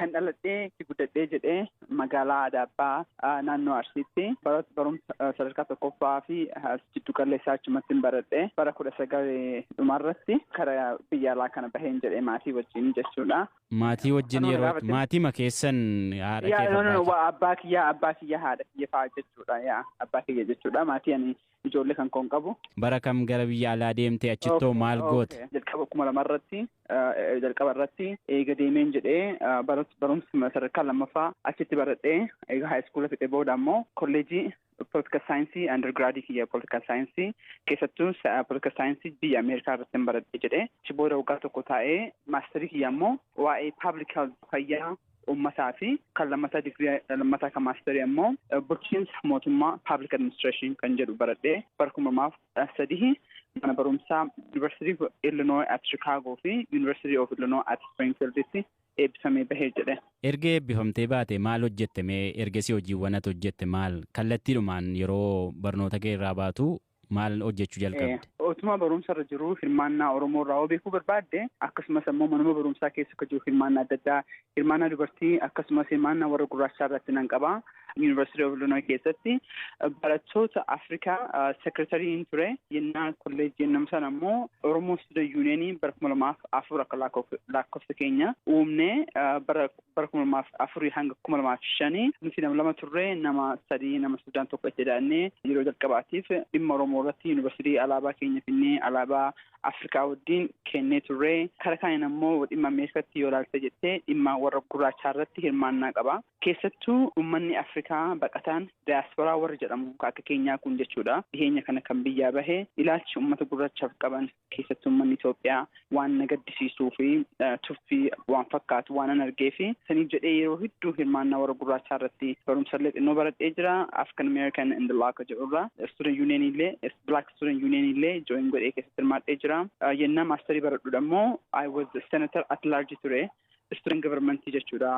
Kan dhaladhee guddadhee jedhee magaalaa Adaabbaa, naannoo Arsiitti. Barumsa sadarkaa tokkoffaa fi jiddu galeessaa achumatti baradhee, bara 19 dhumarratti kara biyya alaa kana baheen jedhee, maatii wajjin jechuudha. Maatii wajjin yeroo maatii keessan haadha kee? Abbaa kiyyaa, haadha kiyya fa'aa jechuudha. Yaa, abbaa kiyya jechuudha. Maatii ani ijoollee kan koon qabu. Bara kam gara biyya alaa deemtee? Achittoo maal goote? Jalqaba 2000 irratti, jalqaba irratti eega deemeen jedhee, barumsa sadarkaa lammaffaa achitti baradhee, eega high school fixee booda ammoo kolleejii political science, undergrad kiyya political science, keessattuu political science biyya Ameerikaa irratti baradhee jedhee, achi booda waggaa tokko taa'ee masterii kiyya ammoo waa'ee public health, fayyaa uummataa, fi kan lammataa, digirii lammataa kan masterii ammoo bulchiinsa mootummaa, public administration kan jedhu baradhee, bara 2003 mana barumsaa University of Illinois at Chicago fi University of Illinois at Springfielditti eebbifamee bahee jedhe. Erga eebbifamtee baate maal hojjette mee? Ergasii hojiiwwan ati hojjette maal? Kallattiidhumaan yeroo barnoota kee irraa baatu maal hojjechuu jalqabde? Otuma barumsa irra jiru hirmaannaa Oromoo irraa beekuu barbaadde, akkasumas ammoo manuma barumsaa keessa akka jiru hirmaannaa adda addaa, hirmaannaa dubartii akkasumas hirmaannaa warra gurraachaa irratti nan qaba. University of Illinois keessatti barattoota Afrikaa secretaryn ture. Yennaa kolleejjii yennam sana ammoo Oromoo Student Unionii bara 2004 akka lakkoofsa keenya uumnee, bara 2004 hanga 2005 nuti nama lama turre, nama sadii, nama Sudaan tokko itti daannee, yeroo jalqabaatiif dhimma Oromoo irratti yuunivarsiitii alaabaa keenya finnee alaabaa Afrikaa wajjin kennee turre. Kara kaaniin ammoo dhimma Ameerikaatti yoo ilaalte jettee, dhimma warra gurraachaa irratti hirmaannaa qaba. Keessattuu uummanni Afrikaa baqataan, daasporaa warra jedhamu akka keenyaa kun jechuudha. Dhiheenya kana kan biyyaa bahe, ilaalchi uummata gurraachaaf qaban, keessattuu uummanni Itoophiyaa, waan na gaddisiisuu fi tuffii waan fakkaatu waan an argee fi saniif jedhee yeroo hedduu hirmaannaa warra gurraachaa irratti barumsallee xinnoo baradhee jira. African American in the Law jedhurra Student Union illee, Black Student Union illee join godhee keessatti hirmaadhee jira. Yennaa masterii baradhudha immoo I was senator at large ture. Student government jechuudha,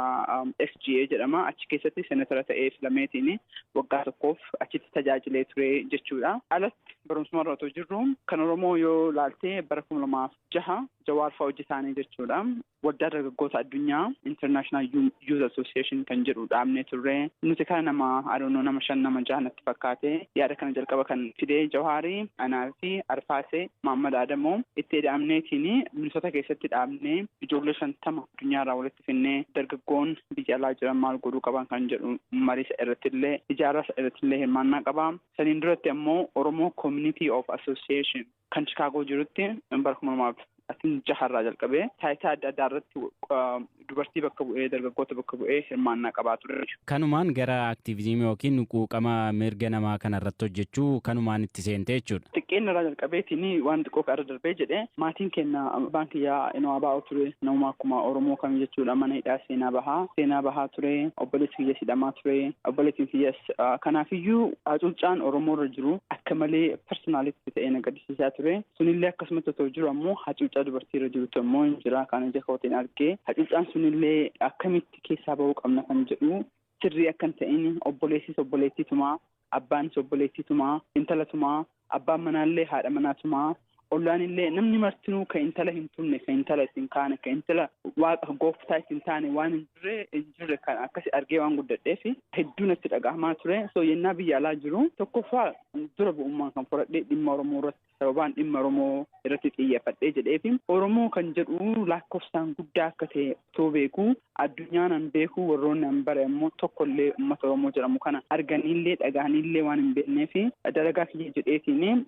SGA jedhama. Achi keessatti senator ta'ee filameetiin waggaa tokkoof achitti tajaajilee ture jechuudha. Alatti barumsuma irra otoo jirru kan Oromoo yoo laaltee, bara 2006 Jawaar fa'aa hojjetaanii jechuudha. Waldaa Dargaggoota Addunyaa, International Youth Association kan jedhu dhaabnee turre. Nuti kana nama adoonoo nama shan, nama jaha natti fakkaate. Yaada kana jalqaba kan fidee Jawaarii, anaa fi Arfaasee Maammad Adamoo itti dhaabneetiin Minnesota keessatti dhaabnee, ijoollee 50 addunyaarraa walitti finnee, dargaggoon biyya alaa jiran maal godhuu qaban kan jedhu mariisa irratti illee, ijaarsa irratti illee hirmaannaa qaba. Saniin duratti ammoo Oromoo Community of Association kan Chicago jirutti bara 2006rraa jalqabee taayitaa adda addaa irratti dubartii bakka bu'ee, dargaggoota bakka bu'ee hirmaannaa qabaa ture. Kanumaan gara aktiivizimii yookiin quuqama mirga namaa kana irratti hojjechuu kanumaan itti seente jechuudha. Xiqqeen irraa jalqabeetiin waan xiqqoo irra darbee jedhee, maatiin keenya, abbaan kiyyaa inoo abaa'u ture, namuma akkuma Oromoo kamii jechuudha, mana hidhaa seenaa bahaa ture. Obboleessi kiyyas hidhamaa ture, obboleettiin kiyyas. Kanaafiyyuu hacuuccaan Oromoo irra jiru akka malee personalitti ta'ee na gaddisiisaa ture. Sunillee akkasumatti otoo jiru ammoo hacuuccaa dubartii irra jirutu ammoo hin jira, kan ija kootiin argee. Hacuuccaan sunillee akkamitti keessaa bahuu qabna kan jedhu sirrii akka hin ta'in, obboleessis obboleettitumaa, abbaanis obboleettitumaa, intalatumaa, abbaan manaallee haadha manaatumaa, ollaan illee, namni martinuu kan intala hin tumne, kan intala ittiin kaane, kan intala waaqa gooftaa ittiin taane waan hin jirre kan akkasi argee waan guddadheef hedduu natti dhaga'amaa ture. So yennaa biyya alaa jiru tokkoffaa dura bu'ummaan kan fudhadhee dhimma Oromoo irratti, sababaan dhimma Oromoo irratti xiyyeeffadhee jedheefi, Oromoo kan jedhu lakkoofsaan guddaa akka ta'e otoo beeku, addunyaan an beeku, warroonni an bare ammoo tokkollee uummata Oromoo jedhamu kana arganiillee dhaga'aniillee waan hin beekneefi, dalagaa kiyya jedheetiin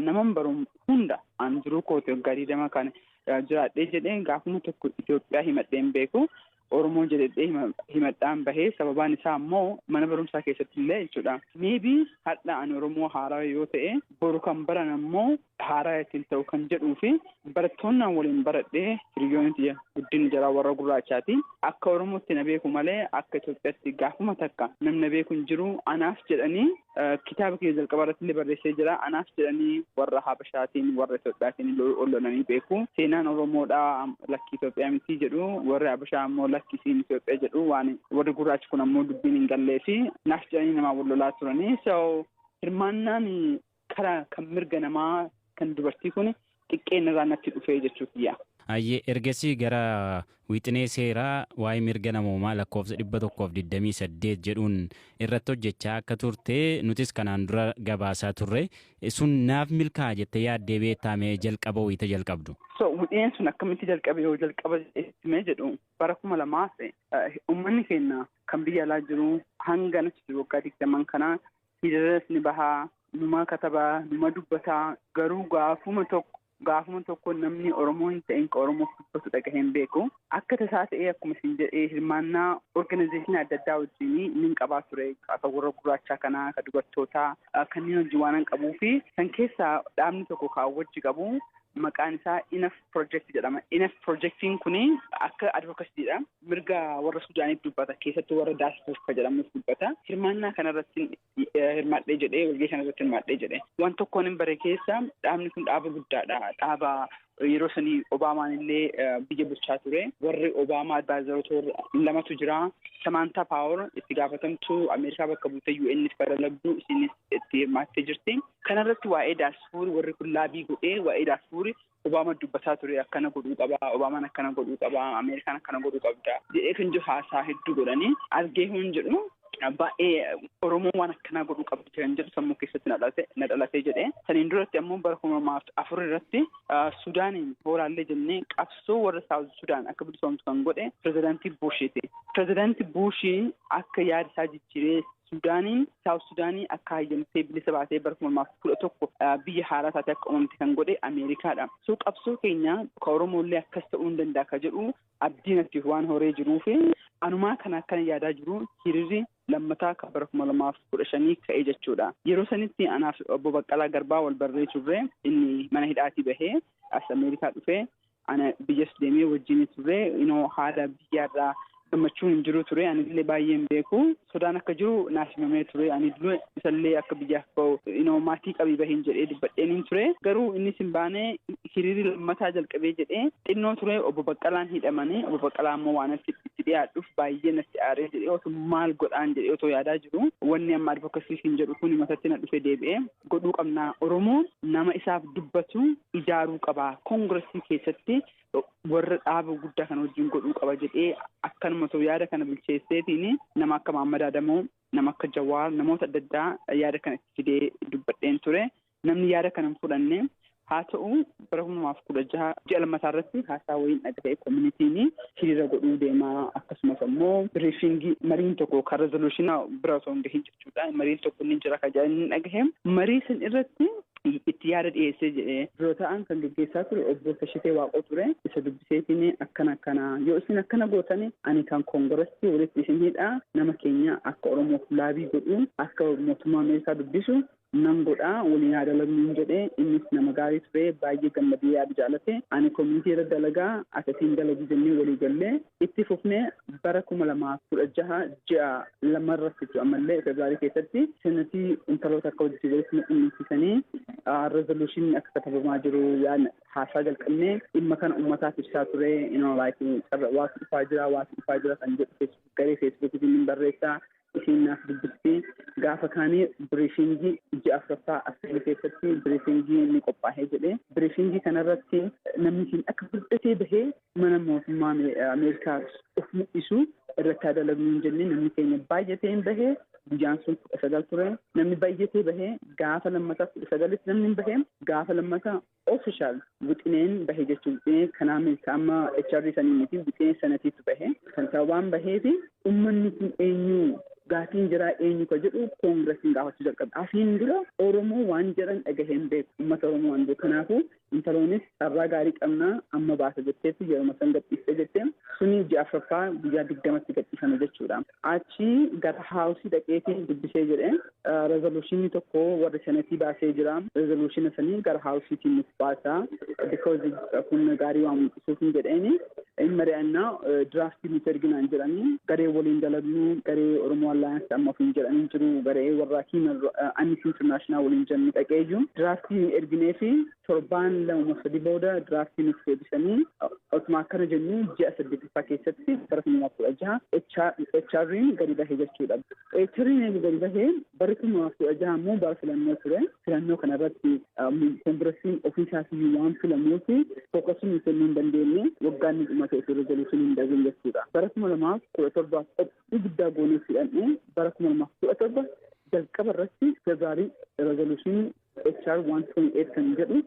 naman baru hunda an jiruu kooti waggaa 20 kana jiraadhee jedhee gaafuma tokko Itoophiyaa himadhee hin beeku. Oromoo jedhee himadhaan bahee, sababaan isaa ammoo mana barumsaa keessatti illee jechuudha. Maybe har'a ani Oromoo haaraa yoo ta'e, boru kan baran ammoo haaraa ittiin ta'u kan jedhuu fi barattoonni an waliin baradhee, hiriyoonni tiyya guddinni jaraa warra gurraachaati. Akka Oromootti na beeku malee akka Itoophiyaatti gaafuma takka namni na beeku hin jiru. Anaaf jedhanii, kitaaba kiyya jalqaba irratti illee barreessee jira. Anaaf jedhanii warra Habashaatiin, warra Itoophiyaatiin ol lolanii beeku. Seenaan Oromoodhaa lakkii Itoophiyaa miti jedhu, warri Habashaa ammoo lakki isiin Itoophiyaa jedhu. Waan warri gurraachi kun ammoo dubbiin hin gallee fi naaf jedhanii namaa wal lolaa turanii. So hirmaannaan karaa kan mirga namaa kan dubartii kun xiqqeen irraa natti dhufee jechuu kiyya. Ayyee, ergasii gara wixinee seeraa waa'ee mirga namoomaa lakkoofsa 128 jedhuun irratti hojjechaa akka turte nutis kanaan dura gabaasaa turre. Sun naaf milkaa'a jettee yaaddee beektaa jalqaba wayita jalqabdu? So wixineen sun akkamitti jalqabe yoo jalqaba jedhee jedhu, bara 2000 uummanni keenya kan biyya alaa jiru hanga natti jiru waggaa 20 kana hiriiras ni bahaa, numa katabaa, numa dubbataa, garuu gaafuma tokko namni Oromoo hin ta'in ka Oromoof dubbatu dhagahee hin beeku. Akka tasaa ta'ee, akkuma isin jedhee, hirmaannaa organization adda addaa wajjin nin qabaa ture. Akka warra gurraachaa kanaa, akka dubartootaa kanneen hojii waan hin qabuu fi san keessaa dhaabni tokko kaawwachii wajji qabu maqaan isaa Enough Project jedhama. Enough Projectiin kuni akka advocacyidha. Mirga warra Sudaaniif dubbata. Keessattuu warra Daarfuur ka jedhamuuf dubbata. Hirmaannaa kanarratti hirmaadhee jedhee, walgahii kanarratti hirmaadhee jedhee. Waan tokkoon hin bare keessa dhaabni kun dhaaba guddaadha. Dhaaba yeroo sanii Obaamaan illee biyya bulchaa ture. Warri Obaamaa adviseroota lamatu jira. Samantha Power, itti gaafatamtuu Ameerikaa bakka buutee UN dalagdu, isinis itti hirmaattee jirti. Kanarratti waa'ee Daarfuur warri kun lobby godhee, waa'ee Daarfuur Obaamaa dubbataa ture, akkana godhuu qaba, Obaamaan akkana godhuu qaba, Ameerikaan akkana godhuu qabda jedhee kan jiru haasaa hedduu godhanii argee hin jedhu, baay'ee Oromoon waan akkanaa godhuu qabdi kan jedhu sammuu keessatti na dhalatee jedhee. Saniin duratti ammoo bara 2004 irratti Sudaaniin hoolaallee jennee qabsoo warra South Sudan akka bilisoomtu kan godhe pirezidaantii Buushiiti. Pirezidaantii Buushii akka yaada isaa jijjiiree Sudaaniin, South Sudaanii akka hayyamtee bilisa baatee bara 2011 biyya haaraa taatee akka uumamte kan godhe Ameerikaadha. So qabsoo keenya ka Oromoollee akkas ta'uu hin danda'a ka jedhu abdiin atti waan horee jiruufi anumaa kana akkana yaadaa jiru hiriirri lammataa kan bara 2015 ka'ee jechuudha. Yeroo sanitti anaaf obbo Baqqalaa Garbaa wal barree turre. Inni mana hidhaatii bahee as Ameerikaa dhufee, ana biyyas deemee wajjin turre. Inoo haala biyyaarraa gammachuun hin jiru ture. Ani illee baay'ee hin beeku, sodaan akka jiru naaf himamee ture. Ani dura isallee akka biyyaaf bahu inoo maatii qabii bahin jedhee dubbadheen hin ture. Garuu innis hin baane. Hiriirri lammataa jalqabee jedhee xinnoo ture obbo Baqqalaan hidhamanii. Obbo Baqqalaa immoo waan itti dhiyaadhuuf baay'ee natti aaree jedhee, otoo maal godhaan jedhee otoo yaadaa jiru, wanni amma advocacy hin jedhu kun matatti na dhufe. Deebi'ee godhuu qabnaa, Oromoon nama isaaf dubbatu ijaaruu qabaa, koongiresii keessatti warra dhaaba guddaa kana wajjin godhuu qaba jedhee, akkanuma osoo yaada kana bilcheesseetiin nama akka Mahammad Adamoo, nama akka Jawaar, namoota adda addaa yaada kana itti fidee dubbadheen ture. Namni yaada kana hin fudhanne. Haa ta'u, bara 2016 ji'a lammataa irratti haasaa wayiin dhaga'e, communityn hiriira godhuu deemaa, akkasumas ammoo briefing, mariin tokko kan resolution bira osoo hin gahin jechuudha. Mariin tokko ni jira kan jedhan dhagahe. Marii san irratti itti yaada dhiyeessee jedhee, dura ta'an kan geggeessaa ture obbo Tashitee Waaqoo ture. Isa dubbiseetiin, akkana akkana, yoo isin akkana gootani ani kan koongiresii walitti isin hidhaa, nama keenya akka Oromoof lobby godhu, akka mootummaa Ameerikaa dubbisu nan godhaa, waliin yaada lagnuun jedhee. Innis nama gaarii ture, baay'ee gammadee yaada jaalate. Ani community irra dalagaa, akkasiin dalagu jennee walii gallee itti fufnee, bara 2016 ji'a lama irratti jechuudha, ammallee Febraarii keessatti senatii intaloota akka hojii walitti qunnamsiisanii resolution akka katabamaa jiru yaada haasaa jalqabnee dhimma kana uummataaf ibsaa ture. Waatu dhufaa jira, waatu dhufaa jira kan jedhu garee Facebookiitiin hin barreessaa, isheen naaf dubbisti. Gaafa kaanii briefing ji'a afuraffaa Afriil keessatti briefing ni qophaa'ee jedhee, briefing kanarratti namni siin akka guddatee bahee mana mootummaa Ameerikaa of mul'isu irratti haa dalagnu hin jennee, namni keenya baay'atee hin bahee. Guyyaan sun 19 ture. Namni baay'atee bahee, gaafa lammataa 19tti namni hin bahee. Gaafa lammataa official wixineen bahee jechuun wixinee kanaa miti, amma HR sanii miti, wixinee sanatiitu bahee. Kan sababaan bahee fi uummanni kun eenyu, gaafiin jiraa eenyu ka jedhu koongiresiin gaafachuu jalqabe. Asiin dura Oromoo waan jedhan dhagahee hin beeku. Uummata Oromoo waan jiru. Kanaafuu intaloonis carraa gaarii qabnaa amma baasa jetteetu yeroo san gadhiistee jettee, suni ji'a afuraffaa guyyaa 20tti gadhiifame jechuudha. Achi gara House dhaqeetiin dubbisee jedhee, resolution tokko warri senatii baasee jira. Resolution sanii gara Houseiitiin nuuf baasaa. Because kun gaarii waan mul'isuuf hin jedheeni. Inni mari'annaa draft nuti erginaan jedhanii, garee waliin dalagnu, garee Oromoo Alliance amma ofiin jedhanii jiru, garee warra Human Amnesty International waliin jennu dhaqeeyyu draft erginee fi torbaan Torbeen 2-3 booda draftii nuuf deebisanii, otuma akkana jennu ji'a saddeetiffaa keessatti bara 2016 HR'n gadi bahee jechuudha. HR'n gadi bahee bara 2016 immoo bara filannoo ture. Filannoo kanarratti koongiresiin ofiisaatii waan filamuuf focusii nuuf kennuu hin dandeenye, waggaan ni dhumate osoo resolutioniin hin darbiin jechuudha. Bara 2017 qophii guddaa goonee fidhanne. Bara 2017 jalqaba irratti February resolutionii HR 128 kan jedhu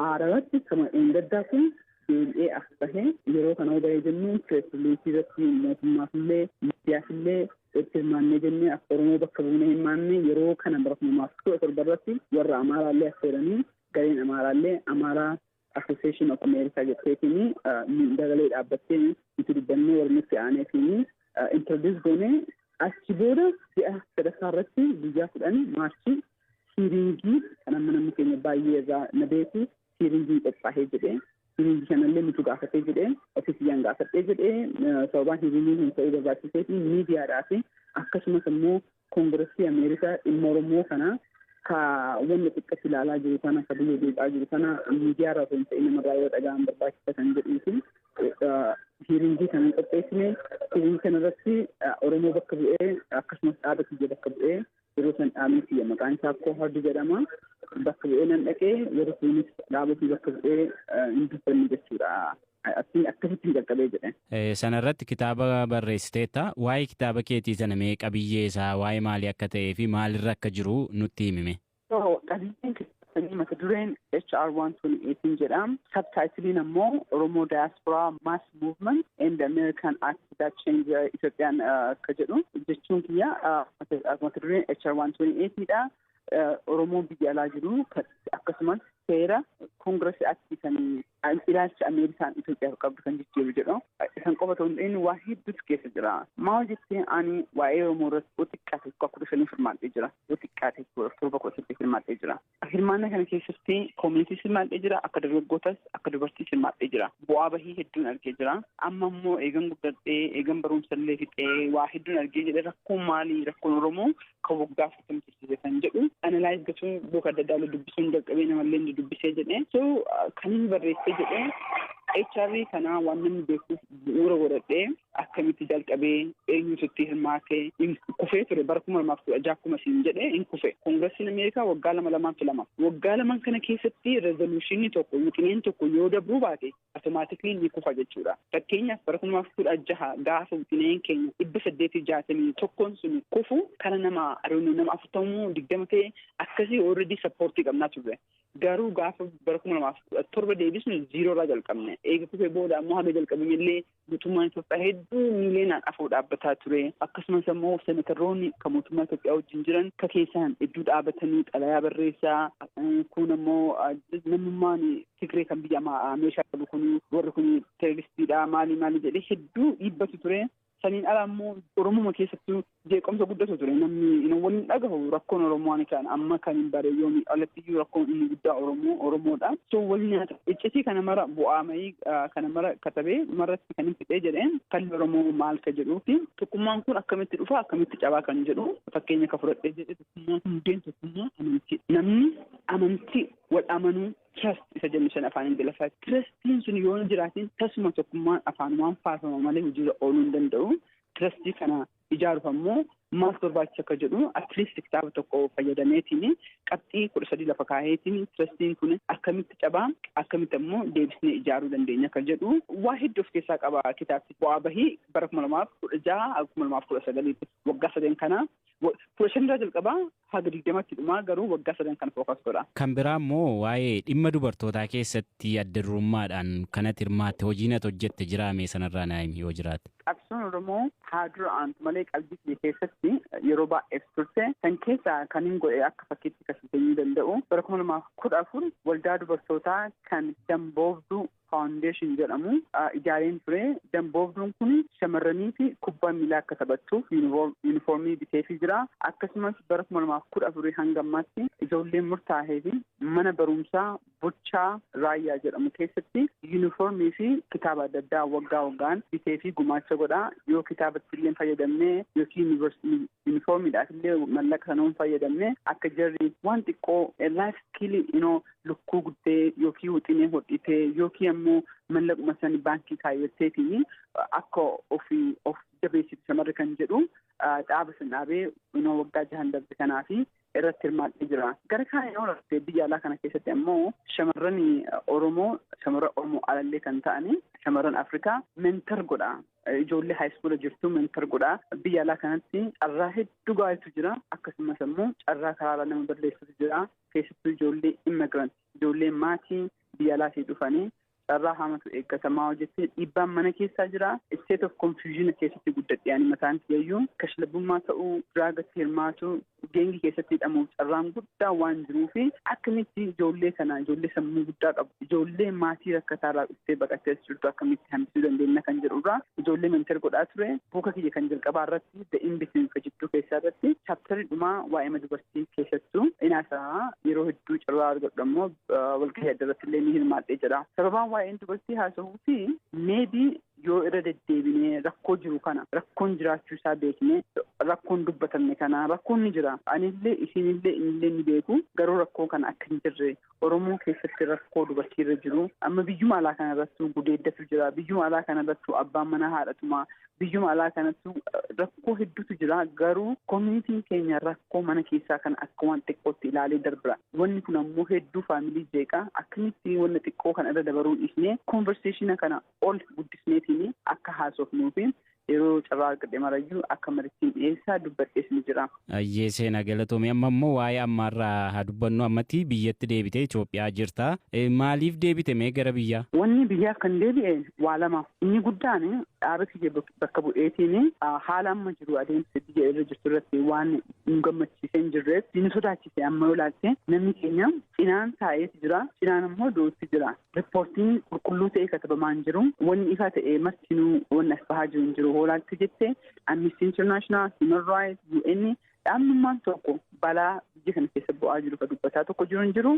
haarawatti kama gaddaa kun deebi'ee as bahee. Yeroo kana bahee jennu press releasii irratti mootummaaf illee miidiyaaf illee itti hirmaannee jennee, akka Oromoo bakka buunee hirmaannee. Yeroo kana bara 2017 irratti warra Amaaraallee affeeranii, gareen Amaaraallee Amaaraa Association of America jetteetiin dagalee dhaabbattee nuti dubbannee warri nutti aaneetiin introduce goonee. Achi booda ji'a sadaffaa irratti guyyaa 10 Marchii hearingii kan amma namni keenya baay'ee irraa na beeku hearingii qophaa'ee jedhee, hearingii kanallee nutu gaafatee jedhee, ofii kiyyaan gaafadhee jedhee. Sababaan hearingii kun ta'uu barbaachisee fi miidiyaadhaa fi akkasumas immoo koongiresii Ameerikaa dhimma Oromoo kana ka wanni xiqqatti ilaalaa jiru kana, ka biyya jeeqaa jiru kana miidiyaa irraa osoo hin ta'in namarraa yoo dhaga'an barbaachisa kan jedhuu fi hearingii kana qopheessine. Hearingii kana irratti Oromoo bakka bu'ee, akkasumas dhaaba kiyya bakka bu'ee, yeroo san dhaabni kiyya maqaan isaa Koohardi jedhama, bakka bu'ee nan dhaqee. Yeroo sunis dhaaba kiyya bakka bu'ee hin dubbanne jechuudha. Akkasittiin jalqabee jedhe. Sanarratti kitaaba barreessiteetta. Waa'ee kitaaba keetii sana mee qabiyyee isaa, waa'ee maalii akka ta'ee fi maalirra akka jiru nutti himime. Qabiyyeen kitaaba mata dureen HR 128 jedha. Subtitleiin ammoo Oromoo Diaspora Mass Movement and American Act That Change Ethiopian akka jedhu jechuun kiyya, mata dureen HR 128 dha. Oromoon biyya alaa jiru akkasumas seera koongiresii actii kan ilaalcha Ameerikaan Itoophiyaaf qabdu kan jijjiiru jedhu. Kan qofa ta'uu hin ta'in, waa hedduutu keessa jira. Maal jettee, ani waa'ee Oromoo irratti yoo xiqqaate 15 hirmaadhee jira. Yoo xiqqaate 17, 18 hirmaadhee jira. Hirmaannaa kana keessatti community hirmaadhee jira. Akka dargaggootas akka dubartiis hirmaadhee jira. Bu'aa bahii hedduun argee jira. Amma immoo eegan guddadhee, eegan barumsa illee fixee, waa hedduun argee jedhee, rakkoon maalii, rakkoon Oromoo kan waggaa 40 tursiise kan jedhu analyze gochuun, book adda addaa dubbisuun jalqabee, namallee dubbisee jedhee. So kan inni barreessee jedhee, HR kana waan namni beekuuf bu'uura godhadhee, akkamitti jalqabee, eenyutu itti hirmaatee, kufee ture bara 2016 akkuma isin jedhee hin kufe. Koongiresiin Ameerikaa waggaa lama lamaan filama. Waggaa lamaan kana keessatti resolutionii tokko, wixineen tokko yoo dabruu baate automatically ni kufa jechuudha. Fakkeenyaaf bara 2016 gaafa wixineen keenya 861n sun kufu kana nama adoonuu nama 40, 20 ta'e akkasii already supportii qabnaa turre. Garuu gaafa bara 2017 deebisnu zero irraa jalqabne. Eega kufee booda ammoo haga jalqabame illee mootummaan Itoophiyaa hedduu miiliyoonaan afur dhaabbataa ture. Akkasumas immoo senatarroonni kan mootummaa Itoophiyaa wajjin jiran ka keessaan hedduu dhaabatanii xalayaa barreessaa, kun ammoo namummaan Tigree kan biyya meeshaa qabu kun, warri kun terroristiidha, maali maali jedhee hedduu dhiibbatu ture. Saniin ala ammoo Oromuma keessattuu jeequmsa guddatu ture. Namni waliin dhagahu rakkoon Oromoo kan amma kan hin bare yoomi alatti iyyuu rakkoon inni guddaa Oromoo Oromoodha. So wal nyaata iccitii kana mara, bu'aa mayii kana mara katabee marratti kan hin fixee jedheen, kalli Oromoo maal ka jedhuu fi tokkummaan kun akkamitti dhufa, akkamitti cabaa kan jedhu fakkeenya ka fudhadhee jedhe. Tokkummaa, hundeen tokkummaa amantii. Namni amantii wal amanuu, trust isa jennu sana afaan Ingiliffaa, trustiin sun yoo hin jiraatin tasuma tokkummaan afaanumaan faarfama malee hojiirra ooluu hin danda'u. Trustii kana ijaaruuf ammoo maaltu barbaachisa akka jedhu at least kitaaba tokko fayyadameetiin qabxii 13 lafa kaaheetiin, trustiin kun akkamitti cabaa, akkamitti ammoo deebisnee ijaaruu dandeenya kan jedhu waa hedduu of keessaa qaba kitaabni. Bu'aa bahii bara 2016, 2019tti, waggaa sadan kana, 15 irraa jalqabaa haga 20tti dhumaa, garuu waggaa sadan kana focus godha. Kan biraa immoo waa'ee dhimma dubartootaa keessatti adda durummaadhaan kanatti hirmaatte, hojii nati hojjette jiraame sanarraa naa himi yoo jiraate. Qabsoon Oromoo haa dura aantu malee qalbii kiyya keessatti yeroo baay'eef turte. Kan keessaa kan hin godhe akka fakkiitti kasiteenyuu danda'u, bara 2014 waldaa dubartootaa kan Damboobduu Foundation jedhamu ijaareen ture. Damboobduun kun shamarranii fi kubbaa miilaa akka taphattuuf yuunifoormii biteefii jira. Akkasumas bara 2014 hanga ammaatti ijoolleen murtaa'ee fi mana barumsaa Bulchaa Raayyaa jedhamu keessatti yuunifoormii fi kitaaba adda addaa waggaa waggaan bitee fi gumaacha godha. Yoo kitaaba Kitaabatti illee fayyadamnee yookiin yuunifoormiidhaaf illee mallaqa sana fayyadamnee akka jarri waan xiqqoo life skill lukkuu guddee yookiin wixinee hodhitee yookiin ammoo mallaquma san baankii kaayyateetiin akka ofii of jabeessitu shamarri kan jedhu dhaaba san dhaabee waggaa 6 darbe kanaafi irratti hirmaadhee jira. Gara kaan yoo ilaalte, biyya alaa kana keessatti ammoo shamarran Oromoo, shamarran Oromoo alallee kan ta'ani, shamarran Afrikaa mentor godha. Ijoollee high school jirtu mentor godha. Biyya alaa kanatti carraa hedduu gaariitu jira. Akkasumas ammoo carraa karaarraa nama balleessutu jira. Keessattuu ijoollee immigrant, ijoollee maatii biyya alaatii dhufanii carraa hamatu eeggatamaa hojjette, dhiibbaan mana keessaa jira. State of confusion keessatti guddadhe ani mataan kiyyaayyuu. Kashlabbummaa ta'uu, drugatti hirmaatu, gangii keessatti hidhamuuf carraan guddaa waan jiruufi, akkamitti ijoollee kana, ijoollee sammuu guddaa qabu, ijoollee maatii rakkataarraa dhuftee baqattee as jirtu akkamitti hambisuu dandeenya kan jedhurraa ijoollee mentor godhaa ture. Booka kiyya kan jalqabaa irratti, The In-Between jidduu keessaa irratti, chapterri dhumaa waa'ee dubartii keessattuu inaasaa yeroo hedduu carraa argadhu ammoo walgahii adda irratti illee ni hirmaadhee jira. Sababaan waa'een dubartii haasa'uu fi maybe yoo irra deddeebinee rakkoo jiru kana, rakkoon jiraachuu isaa beeknee, rakkoon dubbatamne kana, rakkoon ni jira. Anillee, isinillee, innillee ni beeku, garuu rakkoo kana akka hin jirre, Oromoo keessatti rakkoo dubartii irra jiru amma biyyuma alaa kana irrattuu gudeeddatu jira, biyyuma alaa kana irrattuu abbaan manaa haadhatuma, biyyuma alaa kanattuu rakkoo hedduutu jira. Garuu communityn keenya rakkoo mana keessaa kana akka waan xiqqootti ilaalee darbira. Wanni kun ammoo hedduu family jeeqa. Akkamitti wanna xiqqoo kana irra dabaruu dhiisnee conversationa kana ol guddisneetiin akka haasofnuufi yeroo carraa argadhe marayyuu akka marittiin dhiyeessaa dubbadhees ni jira. Ayyee seenaa, galatoomii. Amma immoo waa'ee ammaarraa haa dubbannu. Ammatti biyyatti deebitee Itoophiyaa jirta. Maaliif deebite mee gara biyyaa? Wanni biyyaaf kan deebi'e waa lama. Inni guddaan dhaaba kiyya bakka bu'eetiin haala amma jiru, adeemsa biyya irra jirtu irratti waan nu gammachiisee hin jirreef, nu sodaachise. Amma yoo ilaalte, namni keenya cinaan taa'eeti jira, cinaan immoo du'utti jira. Reportiin qulqulluu ta'e katabamaa hin jiru. Wanni ifa ta'e martinuu wanni as bahaa jiru hin jiru. Yoo ilaalte jette, Amnesty International, Human Rights, UN, dhaabnummaan tokko balaa biyya kana keessa bu'aa jiru kan dubbataa tokko jiru hin jiru.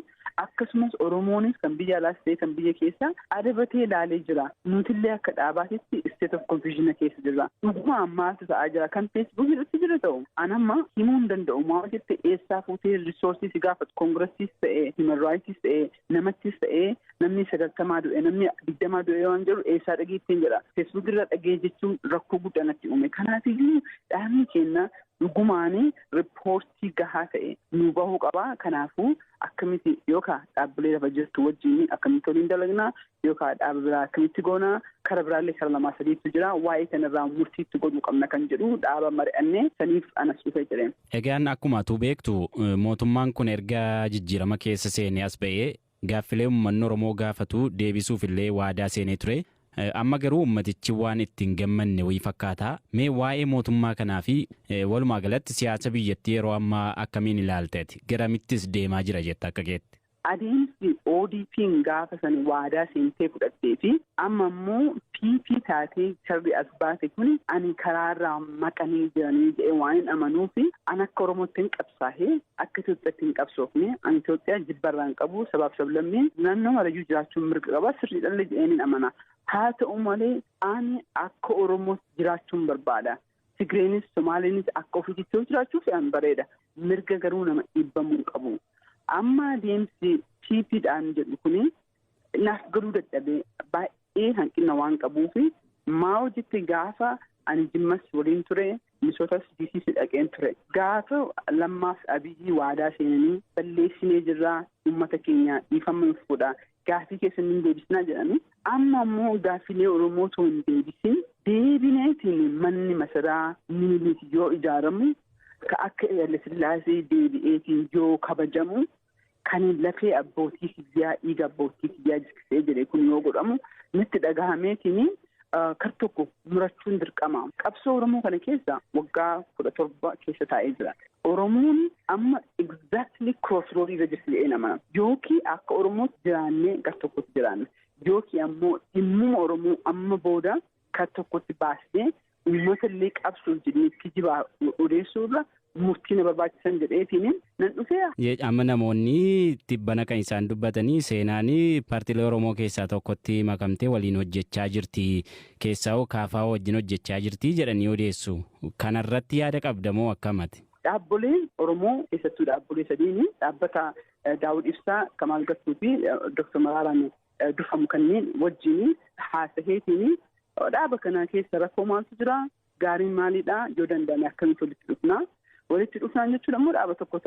Akkasumas Oromoonis kan biyya alaas ta'e kan biyya keessa adabatee ilaalee jira. Nutillee akka dhaabaatitti state of confusion keessa jirra. Dhuguma maaltu ta'aa jira kan Facebookii irratti jira ta'u an amma himuu hin danda'u. Maa jette, eessaa fuutee resourceii si gaafatu? Congressiis ta'e, human rightsis ta'e, namattis ta'e, namni 90 du'e, namni 20 du'e waan jedhu eessaa dhageettiin jedha. Facebookii irra dhagee jechuun rakkoo guddaa natti uume. Kanaafiyyuu dhaabni keenya dhugumaan reportii gahaa ta'e nu bahuu qaba. Kanaafuu akkamitti yookaan dhaabbilee lafa jirtu wajjin akkamitti waliin dalagnaa, yookaan dhaaba biraa akkamitti goonaa, kara biraallee kara lamaa sadiitu jira, waa'ee kanarraa murtiitti godhuu qabna kan jedhu dhaaba mari'annee saniif anas dhufee jedheen. Egaan akkuma atu beektu, mootummaan kun erga jijjiirama keessa seenee as ba'ee gaaffilee uummanni Oromoo gaafatu deebisuuf illee waadaa seenee ture. Amma garuu uummatichi waan ittiin gammanne wayii fakkaata. Mee waa'ee mootummaa kanaa fi walumaa galatti siyaasa biyyattii yeroo ammaa akkamiin ilaalteeti? Garamittis deemaa jira jetta akka keetti? Adeemsi ODP'n gaafa san waadaa seentee fudhattee fi amma immoo PP taatee sirri as baate kun, ani karaarraa maqanii jiranii jedhee waan hin amanuu fi ani akka Oromootti hin qabsaa'ee, akka Itoophiyaatti hin qabsoofne. Ani Itoophiyaa jibbarraa hin qabu. Sabaaf sablammiin naannoo marayyuu jiraachuun mirga qaba, sirrii dhalli jedheen hin amana. Haa ta'u malee, ani akka Oromootti jiraachuun barbaada. Tigreenis Somaaleenis akka ofiitti yoo jiraachuu fe'an bareeda. Mirga garuu nama dhiibbamuu hin qabu. Amma adeemsi PPdhaan jedhu kuni naaf galuu dadhabee, baay'ee hanqina waan qabuufi. Maa hojjette, gaafa ani Jimmas waliin ture, Minisootas DCs dhaqeen ture. Gaafa Lammaaf Abiyyi waadaa seenanii, balleessinee jirraa, uummata keenya dhiifama nuuf godha, gaafii keessan hin deebisnaa jedhanii, amma immoo gaaffilee Oromoo otoo hin deebisin deebineetiin manni masaraa Minilik yoo ijaaramu, ka akka Haayile deebi'eetiin yoo kabajamu, kan lafee abbootii kiyyaa, dhiiga abbootii kiyyaa jiksee jedhe kun yoo godhamu natti dhagahameetiin kar tokko murachuun dirqama. Qabsoo Oromoo kana keessa waggaa 17 keessa taa'ee jira. Oromoon amma exactly crossroad irra jirti jedhee nama. Yookiin akka Oromootti jiraannee gar tokkotti jiraanna. Yookiin ammoo dhimmuma Oromoo amma booda kar tokkotti baasnee uummata illee qabsuuf jennee kijibaa odeessuu irra Murtii na barbaachisan jedheetiin nan dhufee. Amma namoonni tibbana kan isaan dubbatanii seenaanii paartiilee Oromoo keessaa tokkotti makamtee waliin hojjechaa jirti. Keessaa KFO wajjin hojjechaa jirti jedhanii odeessu. Kanarratti yaada qabda moo akkamati? Dhaabboleen Oromoo, keessattuu dhaabbolee sadiini, dhaabbata Daawud Ibsaa, Kamaal Galchuu fi Dr. Maraaraan durfamu kanneen wajjin haasaheetiin, dhaaba kana keessa rakkoo maaltu jira, gaariin maalidha, yoo danda'ame akkamitti walitti dhufna? Walitti dhufnaan jechuun ammoo dhaaba tokko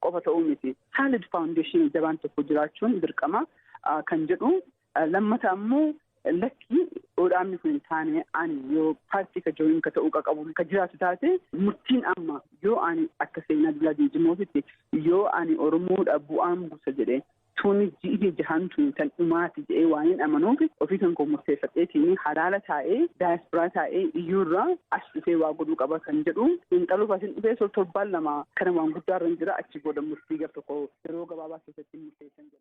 qofa ta'uu miti. Solid foundation jabaan tokko jiraachuun dirqama kan jedhu. Lammata ammoo, lakki, dhaabni kun hin taane, ani yoo paartii ka join ka ta'uu qabu ka jiraatu taate, murtiin amma yoo ani akka Seenaa Dulaa Jimjimootitti yoo ani Oromoodha bu'aan buusa jedhee, tuni ji'i jahan tuni tan dhumaati jedhee waan hin amanuuf, ofii kan koo murteeffadheetiin halaala taa'ee, daayisporaa taa'ee iyyuurraa as dhufee waa godhuu qaba kan jedhu xiinxaluuf asin dhufee. 2 torbaan kana waan guddaa irra jira. Achi booda murtii gar tokko yeroo gabaabaa keessatti murteessan jedha.